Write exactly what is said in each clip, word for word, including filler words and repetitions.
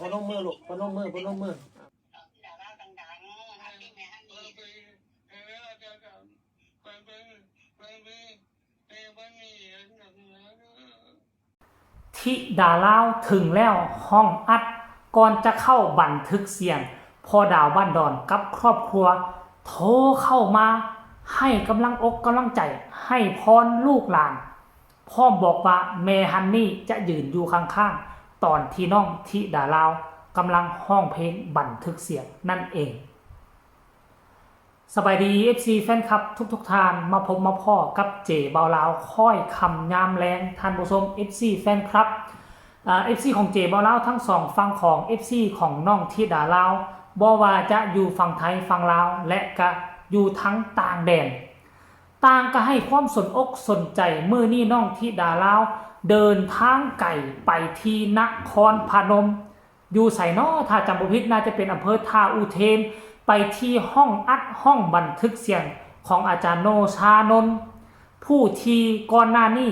พนมมือลูก พนมมือ พนมมือ ธิดาลาวถึงแล้วห้องอัด ก่อนจะเข้าบันทึกเสียง พ่อดาวบ้านดอนกับครอบครัว โทรเข้ามาให้กำลังอกกำลังใจ ให้พรลูกหลาน พร้อมบอกว่าแม่ฮันนี่จะยืนอยู่ข้างๆ ตอนที่น้องธิดาลาวกำลังฮ้องเพลงบันทึกเสียงนั่นเอง สบายดี เอฟซี แฟนคลับทุกๆท่าน มาพบมาพ้อกับเจเบาลาวค่อยค่ำยามแลง ท่านผู้ชม เอฟซี แฟนคลับ อ่า เอฟซี ของเจเบาลาวทั้งสองฝั่งของ เอฟซี ของน้องธิดาลาว บ่ว่าจะอยู่ฝั่งไทยฝั่งลาว และก็อยู่ทั้งต่างแดน ต่างก็ให้ความสนอกสนใจ มื้อนี้น้องธิดาลาว เดินทางไกลไปที่นครพนม อยู่ไสน้อ ถ้าจำบ่ผิดน่าจะเป็นอำเภอท่าอุเทน ไปที่ห้องอัดห้องบันทึกเสียงของอาจารย์โนชานนท์ ผู้ที่ก่อนหน้านี้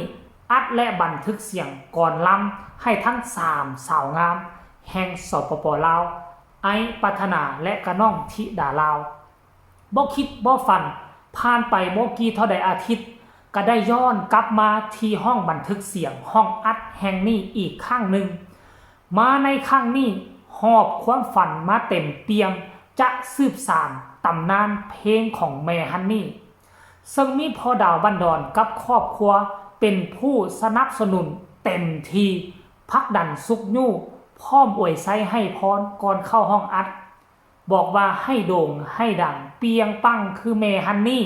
อัดและบันทึกเสียงกลอนลำให้ทั้งสามสาวงามแห่ง สปป ลาว ไอซ์ ปรารถนา และก็น้องธิดาลาว บ่คิดบ่ฝัน ผ่านไปบ่กี่เท่าใดอาทิตย์ ก็ได้ย้อนกลับมาที่ห้องบันทึกเสียงห้องอัดแห่งนี้อีกครั้งหนึ่ง มาในครั้งนี้หอบความฝันมาเต็มเปี่ยม จะสืบสานตำนานเพลงของแม่ฮันนี่ ซึ่งมีพ่อดาวบ้านดอนกับครอบครัวเป็นผู้สนับสนุนเต็มที่ ผลักดันซุกยู้ พร้อมอวยไซให้พรก่อนเข้าห้องอัด บอกว่าให้โด่งให้ดังเปรียงปังคือแม่ฮันนี่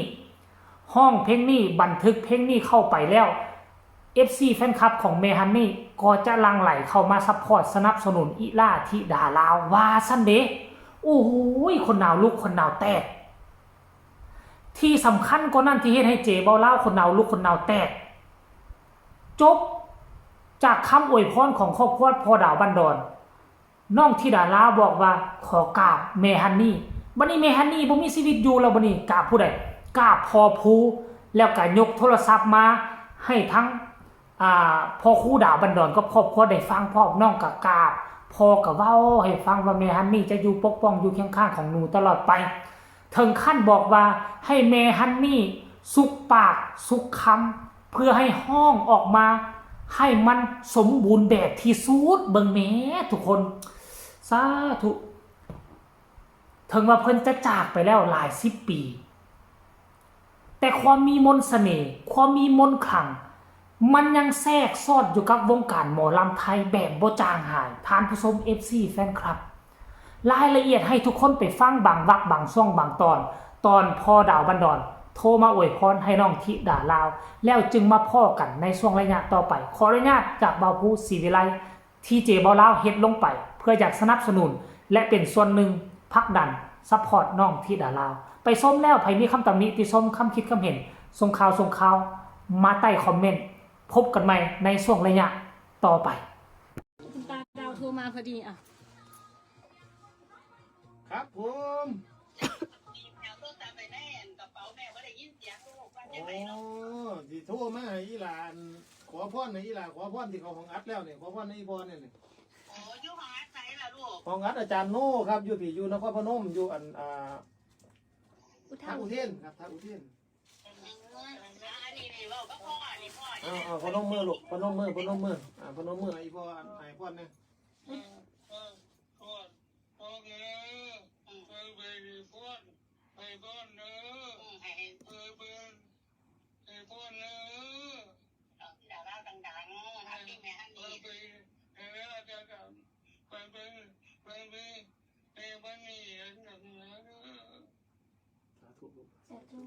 ฮ้องเพลงนี้ บันทึกเพลงนี้เข้าไปแล้ว เอฟซี แฟนคลับของแม่ฮันนี่ก็จะหลั่งไหลเข้ามาซัพพอร์ตสนับสนุนอิหล่าธิดาลาว ว่าซั่นเด้ โอ้โหย ขนหนาวลุกขนหนาวแตก ที่สำคัญกว่านั้นที่เฮ็ดให้เจเบาลาวขนหนาวลุกขนหนาวแตก จบจากคำอวยพรของครอบครัวพ่อดาวบ้านดอน น้องธิดาลาวบอกว่าขอกราบแม่ฮันนี่ บัดนี้แม่ฮันนี่บ่มีชีวิตอยู่แล้ว บัดนี้กราบผู้ใด กราบพ่อภู แล้วก็ยกโทรศัพท์มาให้ทั้ง อ่า พ่อครูดาวบ้านดอนกับครอบครัวได้ฟังพร้อม น้องก็กราบ พ่อก็เว้าให้ฟังว่าแม่ฮันนี่จะอยู่ปกป้องอยู่เคียงข้างของหนูตลอดไป ถึงขั้นบอกว่าให้แม่ฮันนี่สุกปากสุกคำ เพื่อให้ฮ้องออกมาให้มันสมบูรณ์แบบที่สุด เบิ่งแหมทุกคน สาธุ ถึงว่าเพิ่นจะจากไปแล้วหลายสิบปี แต่ความมีมนต์เสน่ห์ ความมีมนต์ขลัง มันยังแทรกซอดอยู่กับวงการหมอลำไทยแบบบ่จางหาย ท่านผู้ชม เอฟซี แฟนคลับ รายละเอียดให้ทุกคนไปฟังบางวรรคบางช่วงบางตอน ตอนพ่อดาวบ้านดอน โทรมาอวยพรให้น้องธิดาลาว แล้วจึงมาพ้อกันในช่วงระยะต่อไป ขออนุญาตจากบ่าวภูศรีวิไล ที่เจเบาลาวเฮ็ดลงไป เพื่ออยากสนับสนุน และเป็นส่วนหนึ่งผลักดันซัพพอร์ตน้องธิดาลาว ไปชมแล้ว ไผมีคำตำหนิติชม คำคิดคำเห็น ส่งข่าวส่งข่าวมาใต้คอมเมนต์ พบกันใหม่ในช่วงระยะต่อไป คุณตาดาวโทรมาพอดีอ่ะ ครับผม เอาโทรศัพท์ไปในอันกระเป๋าแม่บ่ได้ยินเสียงลูกว่า โอ้ จังได๋เนาะ สิโทรมาให้อีหลาน ขอพรให้อีหลาน ขอพรที่เขาห้องอัดแล้วเนี่ย ขอพรให้อีพ่อเนี่ยเนี่ย โอ้อยู่ห้องอัดไสล่ะลูก ห้องอัดอาจารย์โน่ครับ อยู่ที่อยู่นครพนม อยู่อันอ่า อุ ท่า ทา อุเทนครับ ท่าอุเทน อืมอันนี้นี่เว้ากับพ่อนี่พ่อ เอาเอาพนมมือลูก พนมมือ พนมมือ อ่า พนมมือให้อีพ่อให้พรเนี่ย เออเออ พ่อพ่อเอ้ยเอ้ยไปพ่อนไปพ่อนเด้อ อืมให้ให้ เอ้ยไปไปพ่อนเด้อ เอาที่ดาราดังๆอันที่แม่ฮัน ไป นี่ ไปเวลาจะกลับไปไปไปไปไปบ้านนี่เห็นแบบนี้เด้อ สาธุลูก สาธุ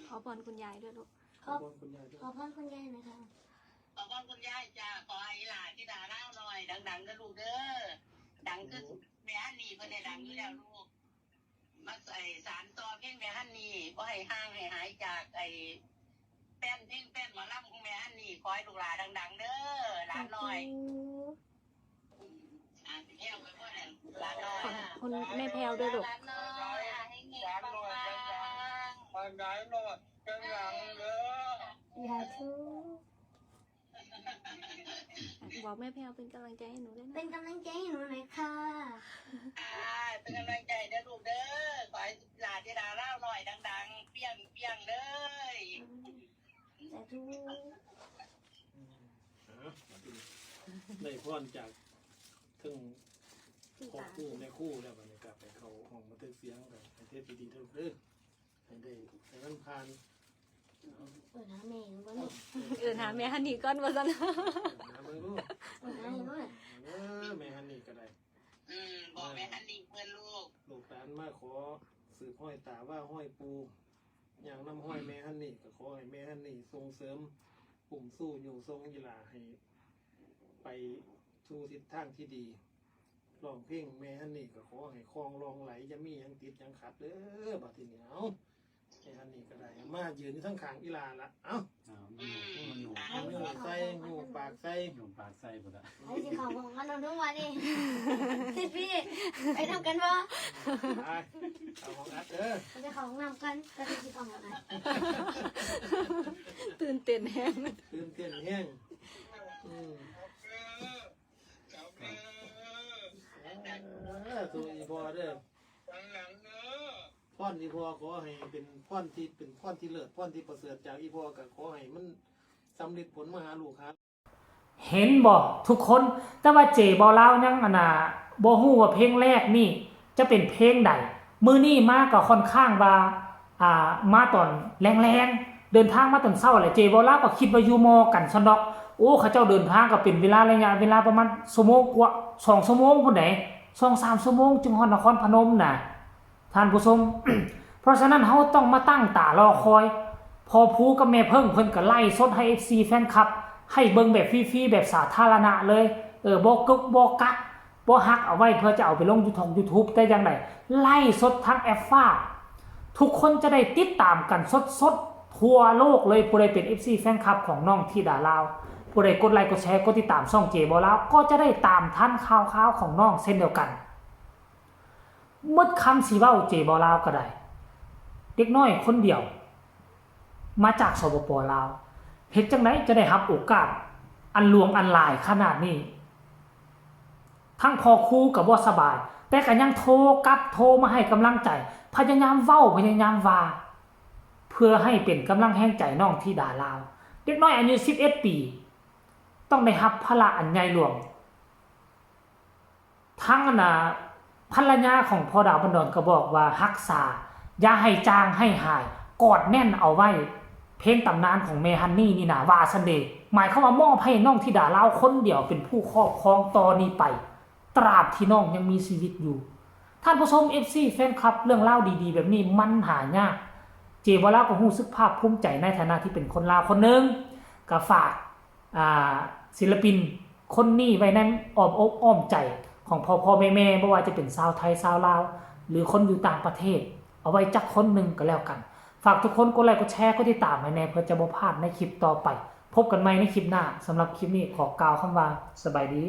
ขอพรคุณยายด้วยลูก ขอพรคุณยายด้วย ขอพรคุณยายหน่อยค่ะ ขอพรคุณยายจ้า ขอให้หลานที่ดาราหน่อยดังๆเด้อลูกเด้อ ดังคือแม่ฮันนี่เพิ่นได้ดังอยู่แล้วลูก มาใส่สารต่อเพลงแม่ฮันนี่บ่ให้ห่างให้หายจากไอ้แป้นเพลงแป้นหมอลำของแม่ฮันนี่ ขอให้ลูกหลานดังๆเด้อ หลานน้อย อ่ะเที่ยวไปบ่ได้หลานน้อย ขอบคุณแม่แพรวด้วยลูก หลานน้อยอ่ะให้เฮงปังๆ มันได้หมดกันหลังเด้อ สาธุ เ บอกแม่แพรวเป็นกำลังใจให้หนูด้วยนะ เป็นกำลังใจให้หนูหน่อยค่ะ อ่าเป็นกำลังใจเด้อลูกเด้อ ขอให้หลานที่ดาเล่าหน่อยดังๆ เปี้ยงเปี้ยงเลยสาธุ ได้พรจากเทั้งพ่อครูแม่ครูแล้วบัดนี้กลับไปเข้าห้องบันทึกเสียงกันให้เทศดีๆเด้อลูกเด้อให้ได้ให้มันผ่าน เปิดหาแม่หนูก่อนลูก เอิ้นหาแม่ฮันนี่ก่อนว่าซั่น หาเบิ่งลูก เปิดหาให้หนูหน่อย เออแม่ฮันนี่ก็ได้ อืมบอกแม่ฮันนี่เพื่อนลูก ลูกหลานมาขอสืบห้อยตาว่าห้อยปูย่างน้ำห้อยแม่ฮันนี่ก็ขอให้แม่ฮันนี่ส่งเสริมอุ้มสู้อยู่ทรงอีหลาให้ ไปสู่ทิศทางที่ดีร้องเพลงแม่ฮันนี่ก็ขอให้คล่องลองไหลอย่ามีหยังติดหยังขัดเด้อบัดทีนี้เอาแม่ฮันนี่ก็ได้มายืนอยู่ทั้งข้างอีหลาละเอ้า อ้าวมันอยู่มันอยู่ เอาหยูใส่หยูปากใส่ หยูปากใส่หมดละ ไอ้สิเขาของกันเราด้วยวันนี้สิพี่ไปทำกันบ่ ไปเอาของอัดเด้อ เราจะเขาของน้ำกันก็จะสิเขาของน้ำ ตื่นเต้นแฮง ตื่นเต้นแฮงอืมเออสู่อีพ่อเด้อพรอีพ่อขอให้เป็นพรที่เป็นพรที่เลิศพรที่ประเสริฐจากอีพ่อก็ขอให้มันสำเร็จผลมาหาลูกหา เห็นบ่ทุกคน แต่ว่าเจบ่าวลาวยังอันน่ะบ่ฮู้ว่าเพลงแรกนี่จะเป็นเพลงใด มื้อนี้มาก็ค่อนข้างว่า อ่า มาตอนแลงๆ เดินทางมาตอนเช้าแหละ เจบ่าวลาวก็คิดว่าอยู่มอกันซั้นดอก โอ้ เขาเจ้าเดินทางก็เป็นเวลาระยะเวลาประมาณชั่วโมงกว่า สองชั่วโมงพุ้นใด๋ สองสามชั่วโมงจึงฮอดนครพนมน่ะ ท่านผู้ชม เพราะฉะนั้นเฮาต้องมาตั้งตารอคอย พ่อภูกับแม่เพิ่งเพิ่นก็ไลฟ์สดให้ เอฟซี แฟนคลับ ให้เบิ่งแบบฟรีๆแบบสาธารณะเลย เออ บ่กึกบ่กัก บ่ฮักเอาไว้เพื่อจะเอาไปลงยูทงยูทูบแต่อย่างใด ไลฟ์สดทางแอปฟ้า ทุกคนจะได้ติดตามกันสดๆทั่วโลกเลย ผู้ใดเป็น เอฟซี แฟนคลับของน้องธิดาลาว ผู้ใดกดไลค์กดแชร์กดติดตามช่องเจบ่าวลาว ก็จะได้ตามทันข่าวๆของน้องเช่นเดียวกัน หมดคำสิเว้าเจบ่าวลาวก็ได้ เด็กน้อยคนเดียว มาจาก สปป ลาว เฮ็ดจั่งใดจะได้รับโอกาสอันหลวงอันหลายขนาดนี้ ทั้งพ่อครูก็บ่สบาย แต่ก็ยังโทรกลับโทรมาให้กำลังใจ พยายามเว้าพยายามว่า เพื่อให้เป็นกำลังแฮงใจน้องธิดาลาว เด็กน้อยอายุสิบเอ็ดปี ต้องได้รับภาระอันใหญ่หลวง ทั้งอันน่ะภรรยาของพ่อดาวบันดอนก็บอกว่าฮักษา อย่าให้จางให้หาย กอดแน่นเอาไว้ เพลงตำนานของแม่ฮันนี่นี่นะ ว่าซั้นเดะ หมายความว่ามอบให้น้องธิดาลาวคนเดียวเป็นผู้ครอบครองต่อนี้ไป ตราบที่น้องยังมีชีวิตอยู่ ท่านผู้ชม เอฟซี แฟนคลับ เรื่องราวดีๆแบบนี้มันหายาก เจบ่าวลาวก็รู้สึกภาคภูมิใจในฐานะที่เป็นคนลาวคนหนึ่ง ก็ฝาก อ่า ศิลปินคนนี้ไว้ในอ้อมอกอ้อมใจของพ่อพ่อแม่แม่ บ่ว่าจะเป็นชาวไทยชาวลาว หรือคนอยู่ต่างประเทศ เอาไว้จักคนหนึ่งก็แล้วกัน ฝากทุกคนกดไลค์กดแชร์กดติดตามไว้แน่เพื่อจะบ่พลาดในคลิปต่อไป พบกันใหม่ในคลิปหน้า สำหรับคลิปนี้ขอกล่าวคำว่าสบายดี